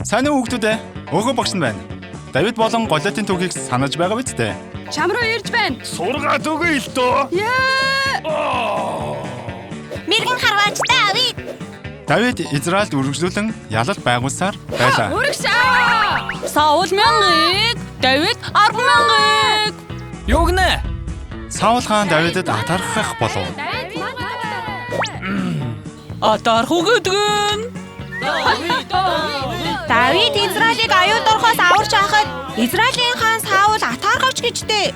Сайн уу хүүхдүүд ээ? Өөхөө багш нь байна. Давид болон Голиатын түүхийг санаж байгаа биз дээ? Чам руу ирж байна. Сургаад өгье л дөө. Яа! Мэргэн харваач Давид. Давид Израильд үргэлжлүүлэн ялалт байгуулсаар байлаа. Үргшээ! Саул мянгаыг, Давид 10,000-ыг. Юу гинэ? Саул хаан Давидэд атархах болов. Атарх гэдэг нь. Давид Израилийг аюулд орохоос аварч байхад Израилийн хаан Саул атаархавч гэжтэй.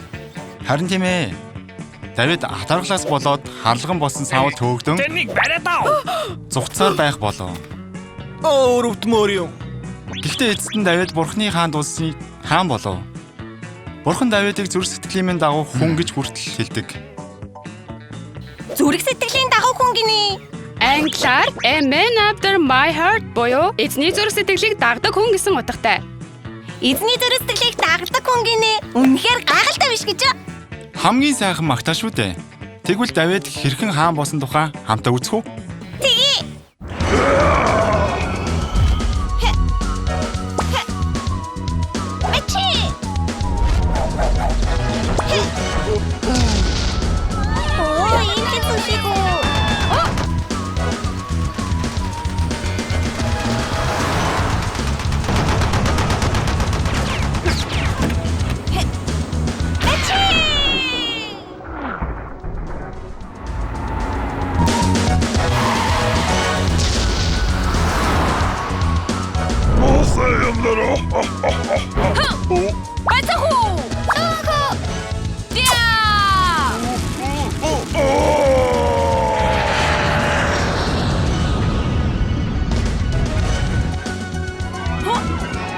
Харин тийм ээ. Давид атархлаас болоод харлаган болсон Саул төөгдөн Тэнийг бариад ав. зугтсаар байх болов. Өөр өвдмөр юм. Гэхдээ эцэст нь Давид Бурхны хаанд улсын хаан болов. Бурхан Давидыг зүрх сэтгэлийн минь дагуу хүн гэж хүртэл хэлдэг. Зүрх сэтгэлийн дагуу хүн гинэ. Англиар A man after my heart буюу эзний зүрх сэтгэлийг дагдаг хүн гэсэн утгатай. Эзний зүрх сэтгэлийг дагдаг хүн гинэ. Үнэхээр гайхалтай биш гэж. Хамгийн сайхан магтаа шүү дээ. Тэгвэл Давид хэрхэн хаан болсон тухай хамтаа үзэх үү? Тэгье. Ачи. Оо, энэ хэцүү шиг үү? Ачи! Бацхүү! Өөхөө. Яа!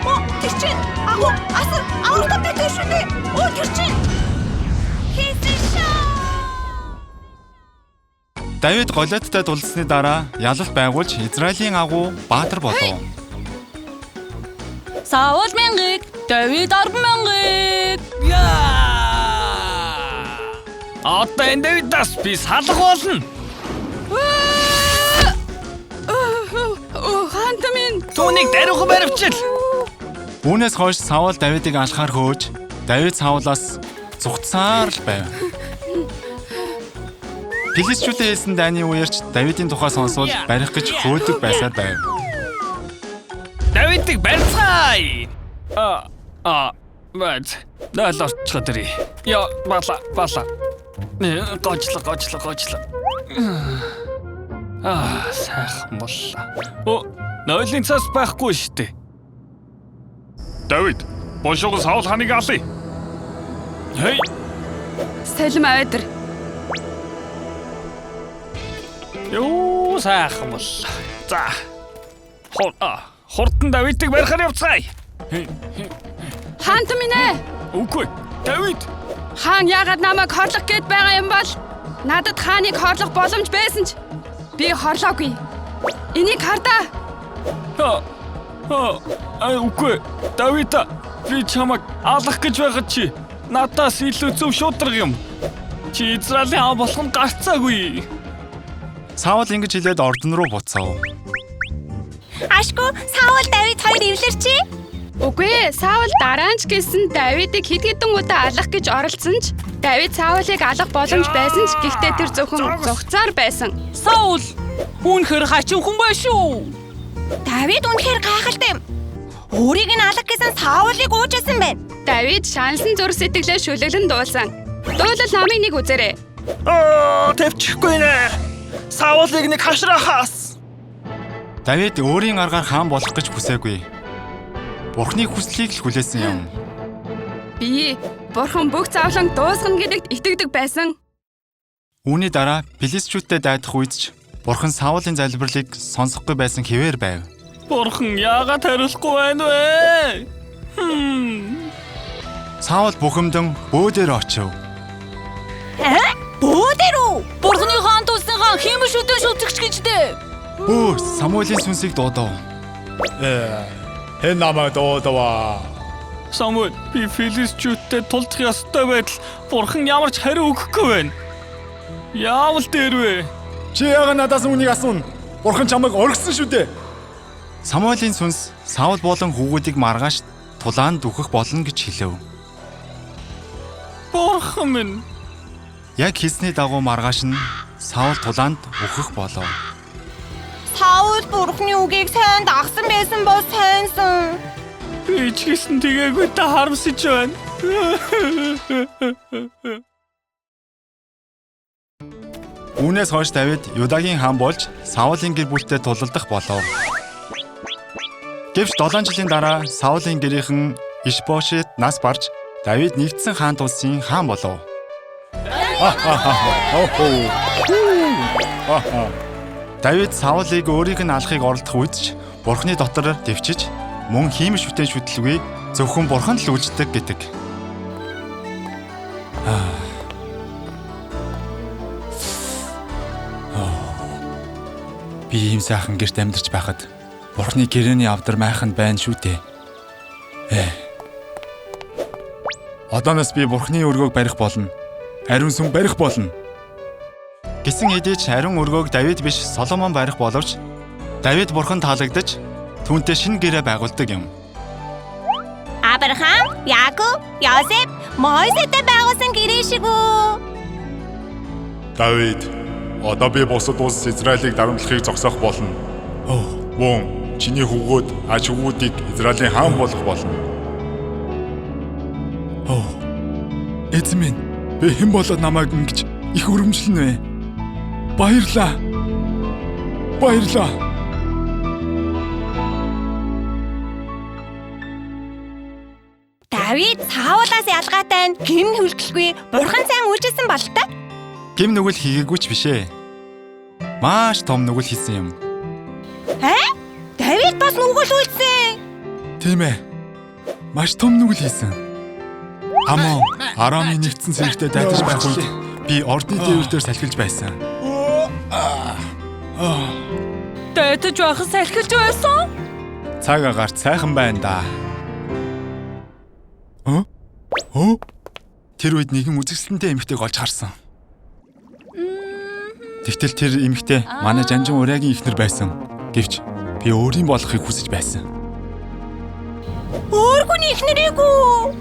Оо, тэр чинь агуу асар авралтай байдаг шүү дээ. Оо, тэр чинь хийсэн шүү. Давид Голиаттай тулалдсаны дараа ялалт байгуулж Израилийн агуу баатар болов. Саул мянгаыг, Давид 10,000-ыг. Яа! Одоо энэ Давидаас би салах болно. Хаант минь. Түүнийг даруйхан баривчил. Үүнээс хойш Саул Давидыг алхаар хөөж Давид Саулаас зугтсаар л байв. Филистичүүдээ хэлсэн дайны үеэрч Давидын тухай сонсвол барих гэж хөөдөг байсаар байв. Давидыг барьцгаая. А а бац. Наал орчиход ирье. Яа, бала, бала. Гожло, гожло, гожло. Аа, сайхан боллоо. Оо, нойлын цаас байхгүй шүү дээ. Давид, бошоог Саул ханыг алъя. Хей, Салим аваад. юу сайхан боллоо. За. Хор а, хурдан Давидыг барихаар явцгаая. Хаант минь ээ. Үгүй, Давид. Хаан яагаад намайг хорлох гээд байгаа юм бол? Надад хааныг хорлох боломж байсан ч би хорлоогүй. Энийг хардаа. А, а, а, үгүй. Давид, би чамайг алах гэж байхад чи надаас илүү зөв шударга юм. Чи Израилийн аав болох нь гарцаагүй. Саул ингэж хэлээд ордон руу буцав. Ашгүй Саул Давид хоёр эвлэрчээ. Үгүй ээ, Саул дараа нь ч гэсэн Давидыг хэд хэдэн удаа алах гэж оролдсон ч Давид Саулыг алах боломж байсан ч гэхдээ тэр зөвхөн зугцаар байсан. Саул үнэхээр хачин хүн байх шүү. Давид үнэхээр гайхалтай юм. Өөрийг нь алах гэсэн Саулыг уужсэн байна. Давид шаналсан зүрх сэтгэлээ шүлэглэн дуулсан. Дуулал номыг нэг үзээрэй. Оо, тэвчихгүй нэ. Саулыг нэг хашраахаас. Давид өөрийн аргаар хаан болох гэж хүсээгүй. Бурхны хүслийг л хүлээсэн юм. Би Бурхан бүх зовлон дуусгана гэдэгт итгэдэг байсан. Үүний дараа Филистичүүдтэй дайдах үед ч Бурхан Саулын залбирлыг сонсохгүй байсан хэвээр байв. Бурхан яагаад хариулахгүй байна вэ? Хм. Саул бухимдан бөө дээр очив. Аа? Бөө дээр үү? Бурхны хаан тулсан хаан хиймэл шүдэн шүтгч гэж дээ. Бөө Самуэлийн сүнсийг дуудав. Хэн намайг дуудаваа? Самуэль, би Филистичүүдтэй тулдах ёстой байтал Бурхан ямар ч хариу өгөхгүй байна. Яавал дээр вэ? Чи яагаад надаас үүнийг асууна? Бурхан чамайг оргисон шүү дээ. Самуэлийн сүнс Саул болон хүүгүүдийг маргааш тулаанд үхэх болно гэж хэлэв. Бурхан минь. Яг хэлсний дагуу маргааш нь Саул тулаанд үхэх болов. Саул бурхны үгийг сайн дагсан байсан бол сайнсан. Би ч гэсэн тэгээгүй та харамсаж байна. Үүнээс хойш Давид Юдагийн хаан болж Саулийн гэр бүлтэй тулалдах болов. Гэвч 7 жилийн дараа Саулийн гэрийнхэн Ишбошет нас барж Давид нэгдсэн хаан улсын хаан болов. Давид Саулыг өөрийг нь алахыг оролдох үед ч Бурхны дотор дэвчиж мөн хиймэл шүтэн шүтлгүй зөвхөн Бурханд л үйлчдэг гэдэг. Би ийм сайхан гэрт амьдарч байхад Бурхны гэрээний авдар майханд байна шүү дээ. Одооноос би Бурхны өргөөг барих болно. Ариун сүм барих болно. Гэсэн хэдий ч ариун өргөөг Давид биш Соломон барих боловч Давид Бурхан таалагдаж түүнтэй шинэ гэрээ байгуулдаг юм. Абрахам, Яаков, Йосеф, Мойсетэй байгуулсан гэрээ шиг үү? Давид, одоо би бусад улс Израилийг дарамтлахыг зогсоох болно. Мөн чиний хүүгүүд аж хөвгүүдийг Израилийн хаан болгох болно. Эзэн минь, би хэн болоод намайг ингэж их өрөмжлөнө вэ? Баярлалаа. Баярлалаа. Давид Саулаас ялгаатай нь гэм нүгэлгүй бурхан сайн үйлчилсэн бололтой. Гэм нүгэл хийгээгүй ч биш ээ. Маш том нүгэл хийсэн юм. Давид бас нүгэл үйлдсэн. Тийм ээ. Маш том нүгэл хийсэн. Амон Арамын нэгдсэн цэрэгтэй дайтаж байх үед би ордны дээвэр дээр салхилж байсан. Дайтаж байхад салхилж байсан? Цаг агаар сайхан байна да. Тэр үед нэгэн үзэсгэлэнтэй эмэгтэйг олж харсан. Тэгтэл тэр эмэгтэй манай жанжин ураагийн эхнэр байсан. Гэвч би өөрийн болохыг хүсэж байсан. Өөр хүний эхнэрийг үү?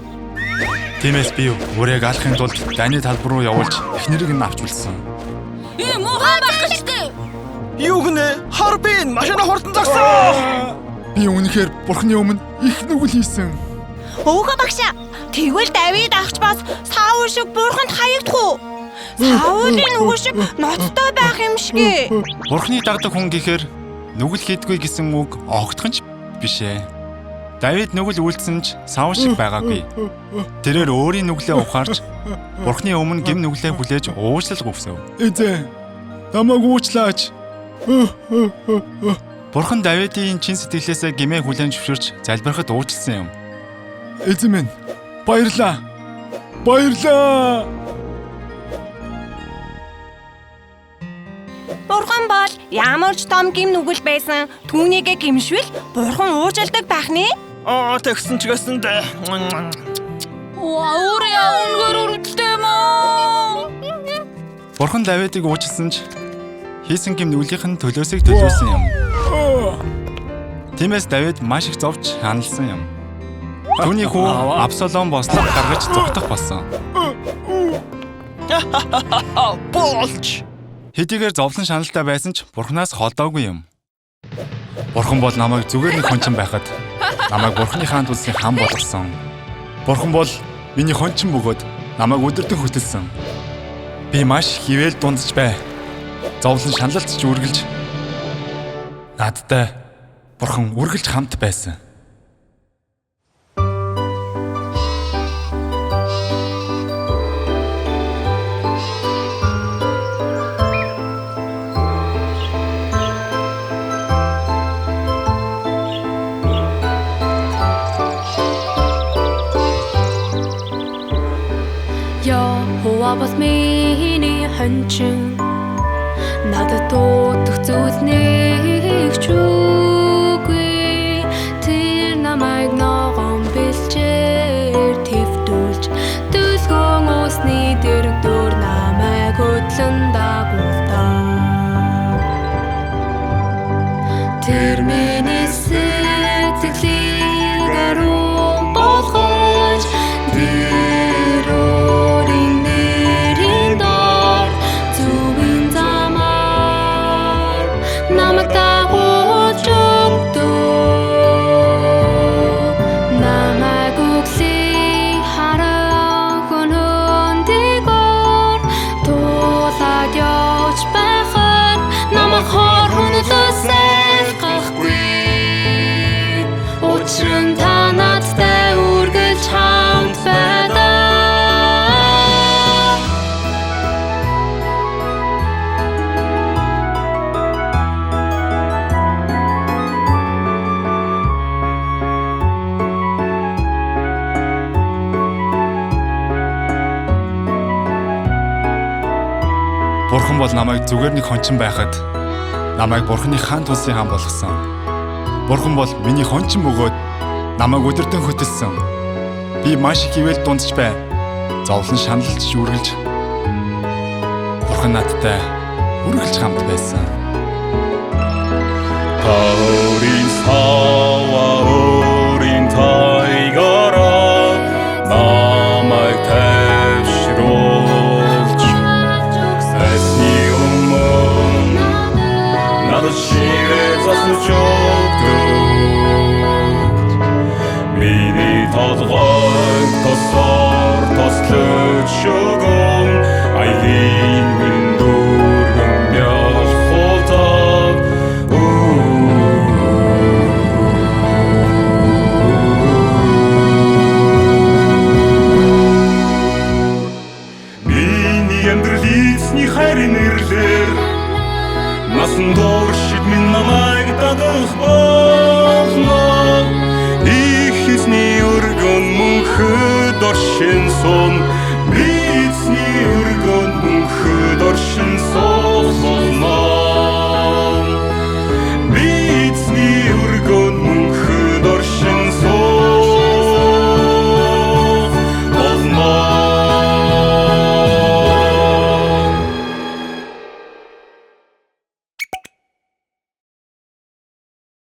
Тиймээс би урайг алахын тулд дайны талбар руу явуулж эхнэрийг нь авч үлдсэн. Муухай байх гэж дээ. Юу гэнэ? Харбин машина хурдан зогсоо. Би үнэхээр бурхны өмнө их нүгэл хийсэн. Өөхө багшаа. Тэгвэл Давид агч бас Саул шиг бурханд хаягдах уу? Саулийн нүгэл шиг ноцтой байх юм шиг ээ. Бурхны дагдаг хүн гэхээр нүгэл хийдгүй гэсэн үг огтхон ч биш ээ. Давид нүгэл үйлдсэн ч Саул шиг байгаагүй. Тэрээр өөрийн нүглээ ухаарч Бурхны өмнө гэм нүглээ хүлээж уучлал гүйцэв. Эзэн, намайг уучлаач. Бурхан Давидын чин сэтгэлээсээ гэмээ хүлээн зөвшөөрч залбирахад уучлсан юм. Эзэн минь, баярлалаа. Баярлалаа. Бурхан бол ямар ч том гэм нүгэл байсан түүнийгээ гэмшвэл бурхан уучладаг байх нэ. Тэгсэн ч гэсэн дээ. Өөрөө үнэхээр өрөвдөлтэй юм аа. Бурхан Давидыг уучлсан ч хийсэн гэм нүглийнх нь төлөөсөө төлөөсөн юм. Тиймээс Давид маш их зовж ханалсан юм. Түүний хүү Абсалом бослого гаргаж зүхтах болсон. Болж. Хэдийгээр зовлон шаналтай байсан ч Бурханаас холдоогүй юм. Бурхан бол намайг зүгээр нэг хончин байхад намайг Бурханы хаан улсын хан болгосон. Бурхан бол миний хончин бөгөөд намайг өдөртөн хөтөлсөн. Би маш хിവэл дундж бай. Зовлон шаналт ч үргэлж надтай Бурхан үргэлж хамт байсан. Яхова бас миний хончин надад дуудах зүйл нэг ч үгүй. Тэр намайг ногоон бэлчээр твдүүлж дүлгөн усны дэрэгдүүр намайг хөдлөн дагуулдаг. Тэр миний Бурхан бол намайг зүгээр нэг хончин байхад намайг Бурханы хаан тулсын хаан болгосон. Бурхан бол миний хончин бөгөөд намайг өдөртөн хөтөлсөн. Би маш их ивэл дундч бай. Зовлон шаналж үргэлж Бурхан надтай үргэлж хамт байсан. Та өөрийн сава өөрийн тайгараа намайг тайвшруулж айсны өмнө надад ширээ засаж.